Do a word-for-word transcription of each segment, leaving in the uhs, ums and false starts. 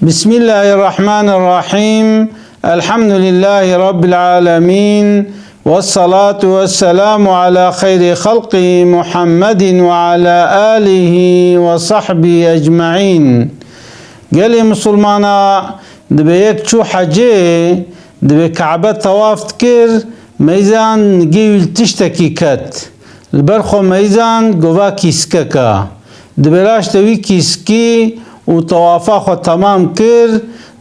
Bismillahirrahmanirrahim. Elhamdülillahi Rabbil alemin. Vessalatu vesselamu ala hayri halqi Muhammedin ve ala alihi ve sahbihi ecmaîn. Gelê Musulmana, dibe yek çû hecê, dibe Kabe tawaf dikir, meyzan gêwî li tiştekî ket. Li ber xwe meyzan gova kîskeka. Dibe raşte wî kîskî û tawafa xwe temam kir,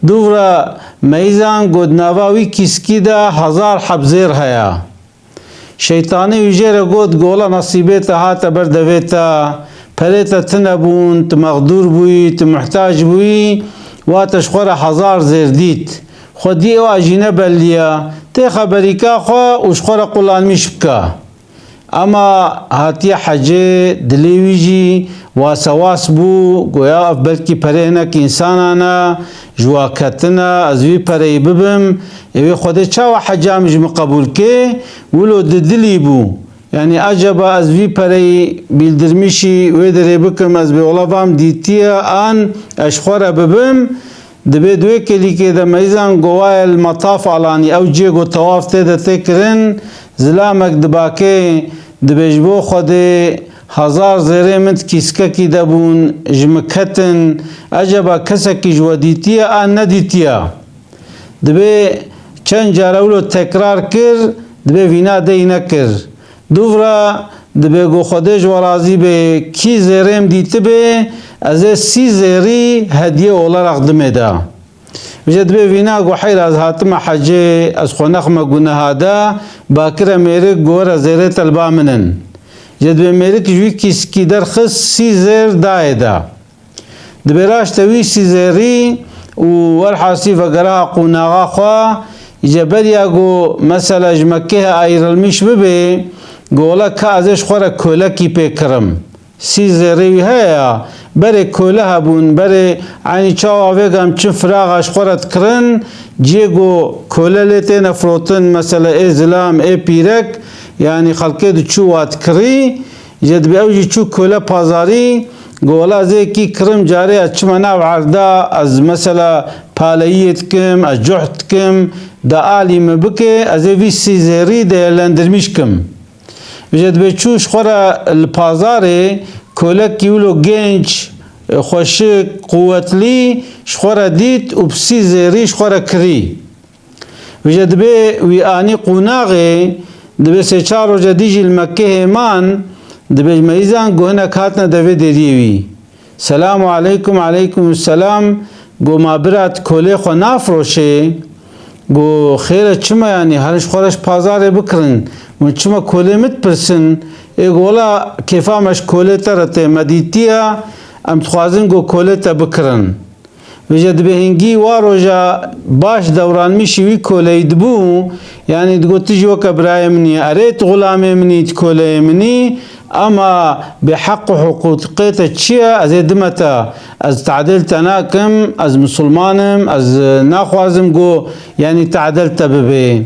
dûvra meyzan got nava wî kîskî de hezar heb zêr heye. Şeytanî wî jê re got, gola nesîbê te hate ber devê te, perê te tune bûn, tu mexdûr bûyî, tu muhtac bûyî, wa te ji xwe re hezar zêr dît. Xwediyê wa jî ne belliya, tê xeberîka xwe û ji xwe re qulanmîş bike. Ema hatiye hecê, dilê wî jî wasewas bû, goya ev belkî perê hinek însanan e, ji wa ketine, ez vî pereyî bibim, ê wê Xwedê çawa heca min ji min qebûl kê? Wilo di dilî bû. Yanî acaba ez vî pereyî bîldirmîşî wê derê bikim, ez bê ola vam dîtiye an ez ji xwe re bibim? Dibê di wê kêlîkê de meyzan gowaye li metaf alanî, ew ciyê ku tawaf tê de tê kirin, zilamek dibakê, dibê ji bo Xwedê hezar zêrê min di kîskekî de bûn, ji min ketin, ecaba kesekî ji we dîtiye an nedîtiye? Dibê çend care wilo tekrar kir, dibê vîna dey nekir. Dûvra dibê ku Xwedê ji we razî bê, kî zêrêm dîtibê, ez ê sî zêrî hediye olarak dimê de. Vêce dibê vîna ku heyra ez hatime hecê, ez xwe nexime guneha de, bakire mêrik ku were zêrê te li ba min in. Vêce dibê mêrik ji wî kîskî derxist sî zêr dayê de. Dibê raşte wî sî zêrî û werhasî vegeraha qûnaxa xwe, îce beriya ku mesela ji Mekkehê ayrılmış bibê, gola ka ez ê ji xwe re kölekî pê kirim. Sî zêrî wî heye ya, berê köle hebûn, berê eynî çawa vêga em çi firaxa ji xwe re dikirin, ciyê ku köle lê têne firotin, mesela ê zilam, ê pîrek, yanî xelkê diçû wa dikirî, Jê dibê ew jî çû köle pazarî, got, wela ez ê kî kirim, carê ez çime nav erda, ez mesela paleyiyê dikim, ez cuhd dikim, da alî min bike, ez ê vî sî zêrî değerlendirmiş kim. Jê dibê çû ji xwe re li pazarê kölekî wilo genç, xweşik, quwetlî ji xwe re dît û bi sî zêrî ji xwe re kirî. Vêce dibê wî anî qûnaxê, dibê sê çar roja dî jî li Mekkehê man, dibê ji meyzan ku hinek hatine devê deriyê wî. Selamu aleykum, aleykum selam, got, ma bira tu kolê xwe nafroşê? Got, xêr e, çima, yanî herin ji xwe re ji pazarê bikirin, hûn çima kolê min dipirsin? Ê, got, wela kêfa me ji kolê te re tê, me dîtiye, em dixwazin got kolê te bikirin. Vêce dibê hingî wa roja baş dewranmişî wî koleyî dibû, yanî digot, tu jî weke birayê min î, erê tu xulamê min î, tu koleyê min î, ama bê heq û hiqûqê te çi ye, ez ê dime te, ez tadil te nakim, ez misilman im, ez naxwazim ku, yanî tadil te bibê.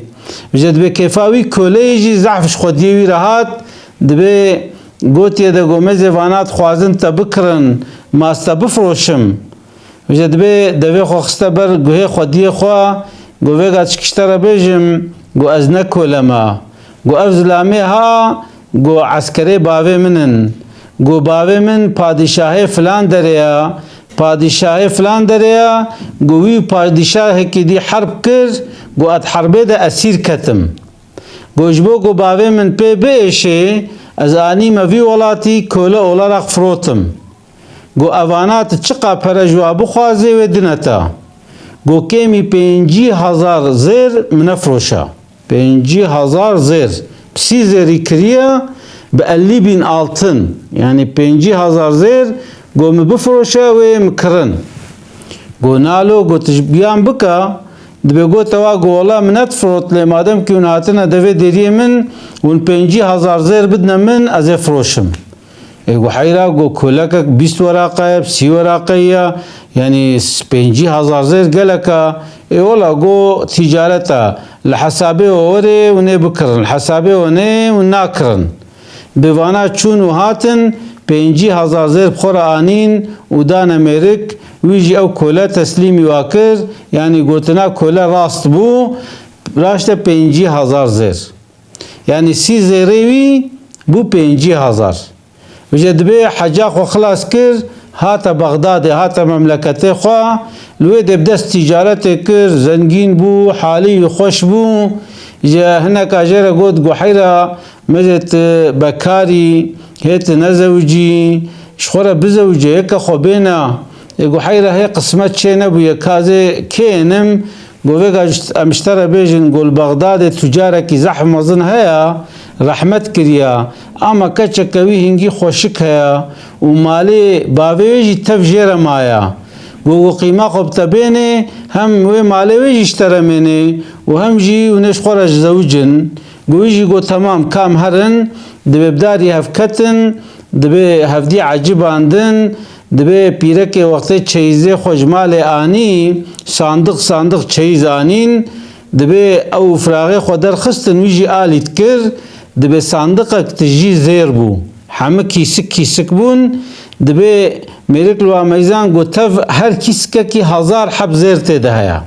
Vêce dibê kêfa wî koleyê jî zehf ji xwediyê wî re hat, dibê gotiye de ku me zê vana dixwazin te bikirin, ma ez te bifroşim. Vêce dibê devê xwe xiste ber guhê xwediyê xwe, got, vêga çi kişte re bêjim, got, ez ne kole me. Got, ev zilamê ha, got, eskerê bavê min in. Got, bavê min padîşahê filan derê ya, padîşahê filan derê ya, got, wî padîşahekî dî herb kir, got, ez herbê de esîr ketim. Got, ji bo ku bavê min pê biêşê, ez anîme vî welatî kole olarak firotim. Got, evana tu çiqa pere ji wa bixwazê wê dine te. Got, kêmî pêncî hezar zêr min nefroşa. Pêncî hezar zêr. Bi sî zêrî kiriye, bi ellî bin altın. Yanî pêncî hezar zêr, got, min bifroşe wê min kirin. Got, nalo, got, tu ji biyan bike, dibê got, ewa, got, wela min nedifrot, lê madem ku hûn hatine devê deriyê min, hûn pêncî hezar zêr bidine min, ez ê firoşim. Ê, got, heyra, got, kolekek bîst weraqe ye, sî weraqe ye, yanî s-, pêncî hezar zêr gelek e. Ê, wela, got, tîcaret e, li hesabê we were hûn ê bikirin, li hesabê we nê hûn nakirin. Bi vana çûn û hatin, pêncî hezar zêr bi xwe re anîn û dane mêrik, Wî jî ew kole teslîmî wa kir, yanî gotina kole rast bû, raşte pêncî hezar zêr. Yanî sî zêrê wî bû pêncî hezar. Vêce dibê heca xwe xilas kir, hate Bexdadê, hate memleketê xwe, li wê de bi dest tîcaretê kir, zengîn bû, halî wî xweş bû. Ji hineka jê re got, Guheyra, mezê tu bekarî, hê tu nezewicî, ji xwe re bizewicê, yeke xwe bêne. Ê Guheyra hê qismet çê nebûye, ka zê kê ênim, Got, vêga ji, em ji te re bêjin, got, li Bexdadê tucarekî zehf mezin heye, rehmet kiriye. Ama keçeke wî hingî xweşik heye û malê bavê wê jî tev jê re maye. Got, got, qîma xwe bi te bênê, hem wê malê wê jî ji te re mênê û hem jî hûn ê ji xwe re ji zewicin. Got, wî jî got, temam, ka em herin, dibê bi darî hev ketin, dibê hevdî ecibandin, dibê pîrekê wextê çeyizê xwe ji malê anî, sandiq sandiq çeyiz anîn, dibê ew firaxê xwe derxistin, wî jî alî dikir, dibê sandiqek tijî zêr bû. Hemû kîsik kîsik bûn, dibê mêrik li wa meyzan got, tev her kîsikekî hezar heb zêr tê de heye.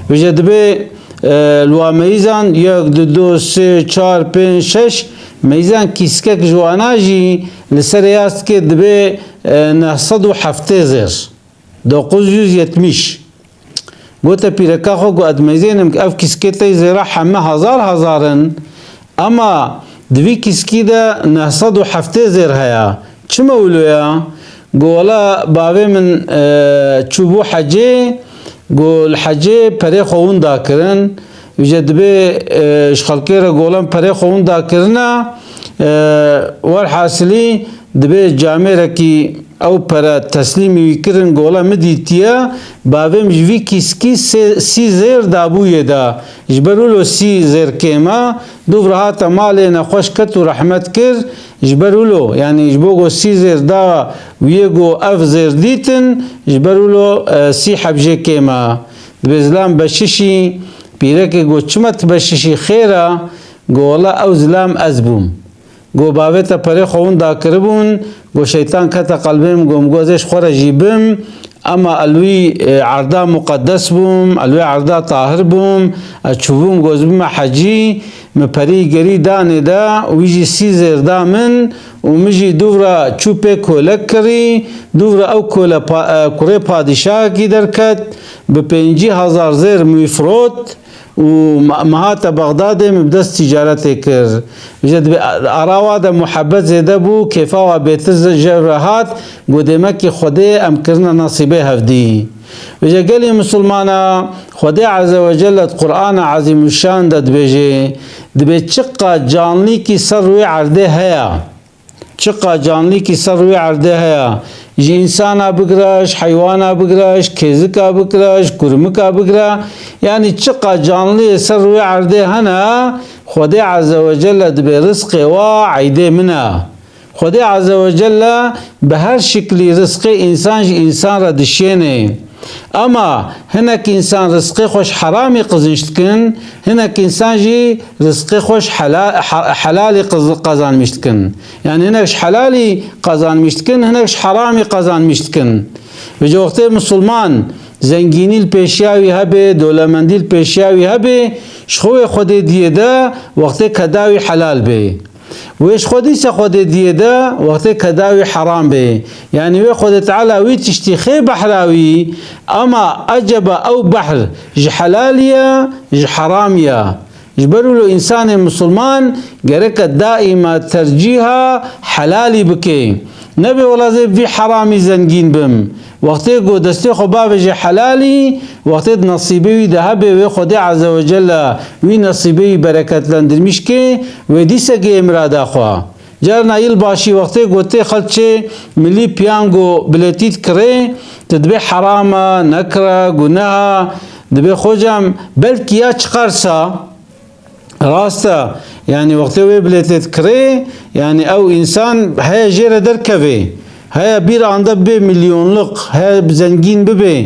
Vêce dibê, e, li wa meyzan yek, du, du, sê, çar, pênc, şeş, meyzan kîskek ji wana jî li serê ya dikê dibê, e, neh sed û heftê zêr. Dokuz yüz yetmiş. Gote pîreka xwe, got, ez meyzênim, ev kîskê te zêra heme hezar hezar in. Ema di vî kîskî de neh sed û heftê zêr heye. Çima wilo ya? Got, wela bavê min, e, çûbû hecê, got, li hecê perê xwe winda kirin. Vêce dibê, e, ji xelkê re golan perê xwe winda kirine, e, werhasilî dibê camêrekî ew pere teslîmî wî kirin, gola min dîtiye, bavê min ji vî kîskî sê, sî zêr dabû yê de. Ji ber wilo sî zêr kêm e, dûv re hate malê nexweş ket û rehmet kir, ji ber wilo, yanî ji bo ku sî zêr da wiyê ku ev zêr dîtin, ji ber wilo, e, sî heb jê kêm e. Dibê zilam beşişî, pîrekê got, çima tu beşişî xêr e? Got, wela ew zilam ez bûm. Got, bavê te perê xwe winda kiribûn, got, şeytan kete qelbê min, got, min got, ez ê ji xwe re jî bim, ema ez li wî, e, erda muqedes bûm, ez li wê erda tahir bûm, ez çûbûm, got, ez bime hecî, min perî gerî danê de, wî jî sî zêr da min û min jî dûv re çû pê kolek kirî, dûv re ew kole pa-, e, kurê padîşahekî derket, bi pêncî hezar zêr min wî firot. Û me, me hate Bexdadê, min bi dest tîcaretê kir. Vêce dibê, a, ara wa de muhebet zêde bû, kêfa wa bêtir ze-, jew re hat, got, demekî Xwedê em kirine nesîbê hevdî. Vêce gelî misilmana, Xwedê Azze ve Celle di Qur'ana Ezîmuşşan de dibêje, dibê çiqa canlîkî ser rûyê erdê heye. Çiqa canlîkî ser rûyê erdê heye, ji însana bigire, ji heywana bigire, ji kêzika bigire, ji kurmika bigire, yanî çiqa canliyê ser rûyê erdê hene, Xwedê Azze ve Celle dibê rizqê wa eydê min e. Xwedê Azze ve Celle bi her şiklî rizqê însan ji însan re dişênê. Ema hinek însan rizqê xwe ji heramî qizînç dikin, hinek însan jî rizqê xwe ji hela-, he-, helalî qiz-, qazanmîş dikin. Yanî hinek ji helalî qazanmîş dikin, hinek ji heramî qazanmîş dikin. Vêce wextê misilman zengînî li pêşiya wî hebe, dolemendî li pêşiya wî hebe, ji xwe wê Xwedê diyê de wextê keda wî helal bê. Wê ji xwe dîse Xwedê diyê de wextê keda wî heram bê. Yanî wê Xwedê Teala wî tiştî xê behra wî, ema eceba ew behr ji helalî ye, ji heramî ye? Ji ber wilo însanê misilman gereke daîma tercîha helalî bike. Nebe wela zê bi vî heramî zengîn bim. Wextê ku destê xwe bavêje helalî, wextê di nesîbê wî de hebe wê Xwedê Azze ve Celle wî nesîbê wî bereketlendirmîş ke, wê dîse gihê mirada xwe. Carna yilbaşî wextê ku tê xelçê milî piyango biletî dikirê, tu dibê heram e, nekir e, guneh e, dibê xocam belkî ya çiqarsa, Rast e, yanî wextê wê bilêtê dikirê, yanî ew însan heye jê re derkevê. Heye bîr anda bibê milyonluk, heye zengîn bibê.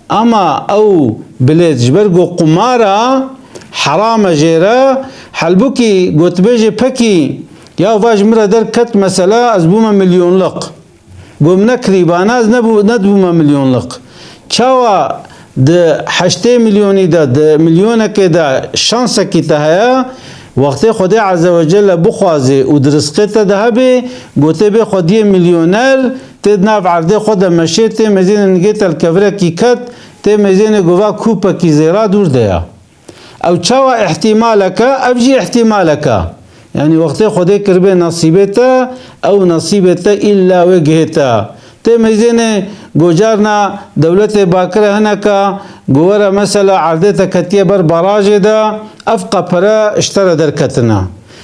Ama ew bilêt ji ber ku qumar e, heram e jê re. Halbûkî gotibêjê pekî, ya va ji min re derket mesela, ez bûme milyonluk. Got, min nekirî bana, ez nebû-, nedibûme milyonlik. Çawa di heştê milyonî de, di milyonekê de şansekî te heye, wextê Xwedê Azze ve Celle bixwazê û di rizqê te de hebê, gotê bê xwediyê milyoner, tê di nav erdê xwe de meşê, tê mêzênê nigê te li kevirekî ket, tê mêzênê gova kûpekî zêra dûr de ya. Ew çawa îhtîmaleke, ev jî îhtîmaleke. Yanî wextê Xwedê kiribê nesîbê te, ew nesîbê te îlla wê gihê te. Tê mêzênê gocarna dewletê bakire hineka, go were mesela erdê te ketiye ber barajê de, ev qepere ji te re derketine.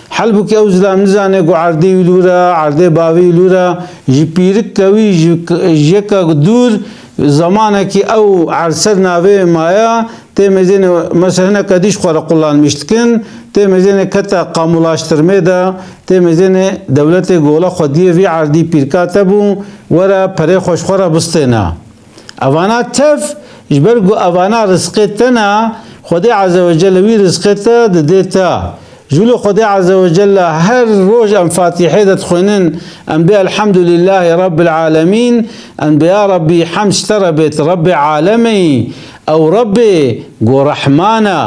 Helbûkî ew zilam nizane ku erdê wî lûr e, erdê bavê wî lûr e, ji pîrikeke wî, ji, ji yeke dûr zemanekî ew erd ser navê maye, tê mêzênê mesela hineke dî ji xwe re qulanmîş dikin, tê mêzênê kete kamulaştirmê de, tê mêzênê dewletê gola xwediyê vî erdî pîrka te bû, were perê xwe ji xwe re bistêne. Evana tev, ji ber ku evana rizqê te ne, Xwedê Azze ve Celle wî rizqê te didê te. Jûlo Xwedê Azze ve Celle her roj em Fatîhê de dixwînin, em bê Elhamdulîllahî Rabbil Alemîn, em bê ya Rabbî hemd ji te re bêt, Rabbê Alemeyî, ew Rabbê ku Rehman e.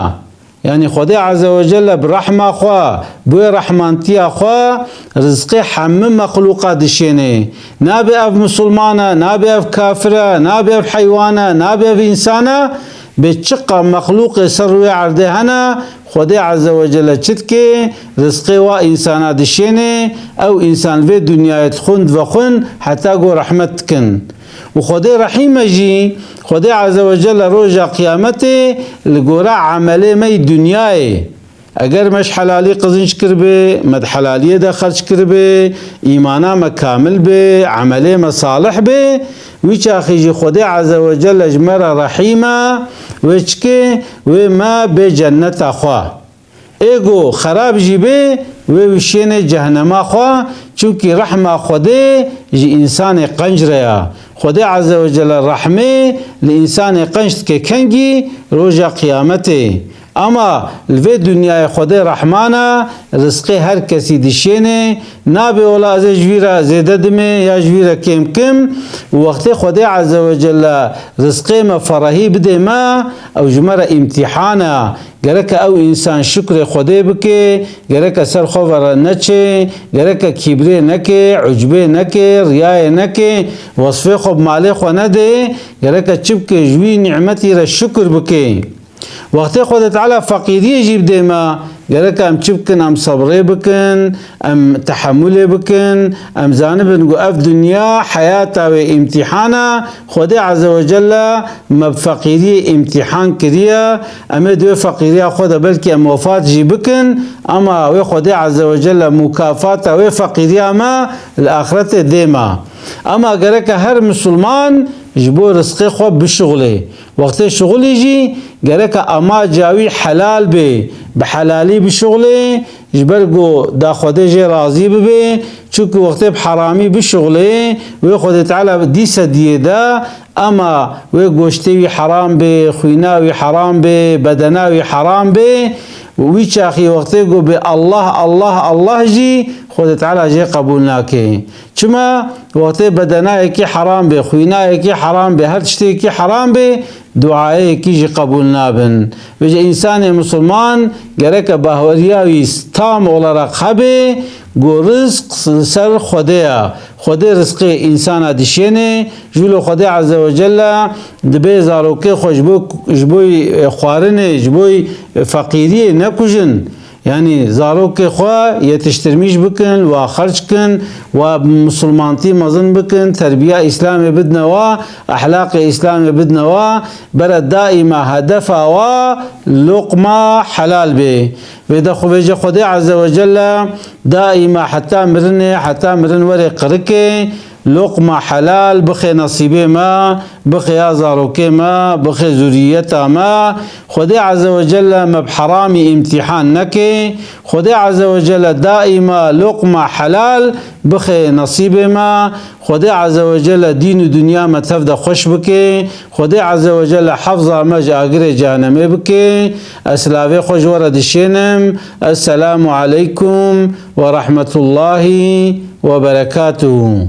Yanî Xwedê Azze ve Celle bi rehma xwe, bi wê rehmantiya xwe rizqê hemî mexlûqa dişênê. Nabe ev misilman e, nabe ev kafir e, nabe ev heywan e, nabe ev însan e, bê çiqa mexlûqê ser rûyê erdê hene, Xwedê Azze ve Celle çi dike, rizqê wa însana dişênê, ew însan vê dinyayê dixwin, divexwin, heta ku rehmet dikin. Û Xwedê Rehîm e jî, Xwedê Azze ve Celle roja Qiyametê li gora emelê me yî dinyayê. Eger me ji helalî qizinc kiribê, me di helaliyê de xerc kiribê, îmana me kamil bê, emelê me salih bê, wî çaxî jî Xwedê Azze ve Celle ji me re rehîm e, wê çike, wê me bê cenneta xwe. Ê ku xerab jî bê, wê wişênê cehnema xwe, çimkî rehma Xwedê ji însanê qenc re ya. Xwedê Azze ve Celle rehmê li însanê qenc dike kengî roja Qiyametê. Ama li vê dinyayê Xwedê rehman e, rizqê her kesî dişênê, nabe wela ez ê ji vî re zêde dimê ya ji vî re kêm kim. Û wextê Xwedê Azze ve Celle rizqê me ferehî bidê me, ew ji me re îmtîhan e. Gereke ew însan şukrê Xwedê bike, gereke ser xwe ve re neçe, gereke kîbrê neke, ucbê neke, riyayê neke, wesfê xwe bi malê xwe nede, gereke çi bike, ji wî nîmetî re şukir bike. Wextê Xwedê Teala feqîriyê jî bidê me, gereke em çi bikin, em sebrê bikin, em tehemulê bikin, em zanibin ku ev dinya heyata wê îmtîhan e, Xwedê Azze ve Celle me bi feqîriyê îmtîhan kiriye, em ê di wê feqîriya xwe de belkî em wefat jî bikin, ama wê Xwedê Azze ve Celle mukafata wê feqîriya me li axretê dê me. Ama gereke her misilman ji bo rizqê xwe bişuxulê. Wextê şuxulî jî gereke amaca wî helal bê, bi helalî bişuxulê, ji ber ku da Xwedê jê razî bibe, çunku wextê bi heramî bişuxulê, wê Xwedê Teala dîse diyê de, ema wê goştê wî heram bê, xwîna wî heram bê, bedena wî heram bê, wî çaxî wextê ku bê Allah, Allah, Allah jî Xwedê Teala jê qebûl nake. Çima? Wextê bedenayekî heram bê, xwînayekî heram bê, her tiştêkî heram bê, duayeyekî jî qebûl nabin. Vêce însanê misilman gereke bahweriya wî tam olarak hebe, ku rizq li ser Xwedê ye. Xwedê rizqê însana dişêne, jûlo Xwedê Azze ve Celle dibê zarokê xwe ji bo, ji bo xwarinê, ji bo feqîriyê nekujin. Yanî zarokê xwe yetiştirmîş bikin, wa xerc kin, wa misilmantî mezin bikin, terbiya Îslamê bidine wa, ehlaqê Îslamê bidine wa, bere daîma hedefa wa loqma helal bê. Vê de xwe vêje Xwedê Azze ve Celle daîma heta mirinê, heta mirin werê qirikê, loqma helal bixê nesîbê me, bixê ya zarokê me, bixê zuriyeta me. Xwedê Azze ve Celle me bi heramî îmtîhan neke. Xwedê Azze ve Celle daîma loqma helal bixê nesîbê me. Xwedê Azze ve Celle dîn û dinya me tev de xweş bike. Xwedê Azze ve Celle hefza me ji agirê cehenemê bike. Ez silavê xwe ji we re dişênim. Esselamu aleykum ve rahmetullahi ve berekatuhu.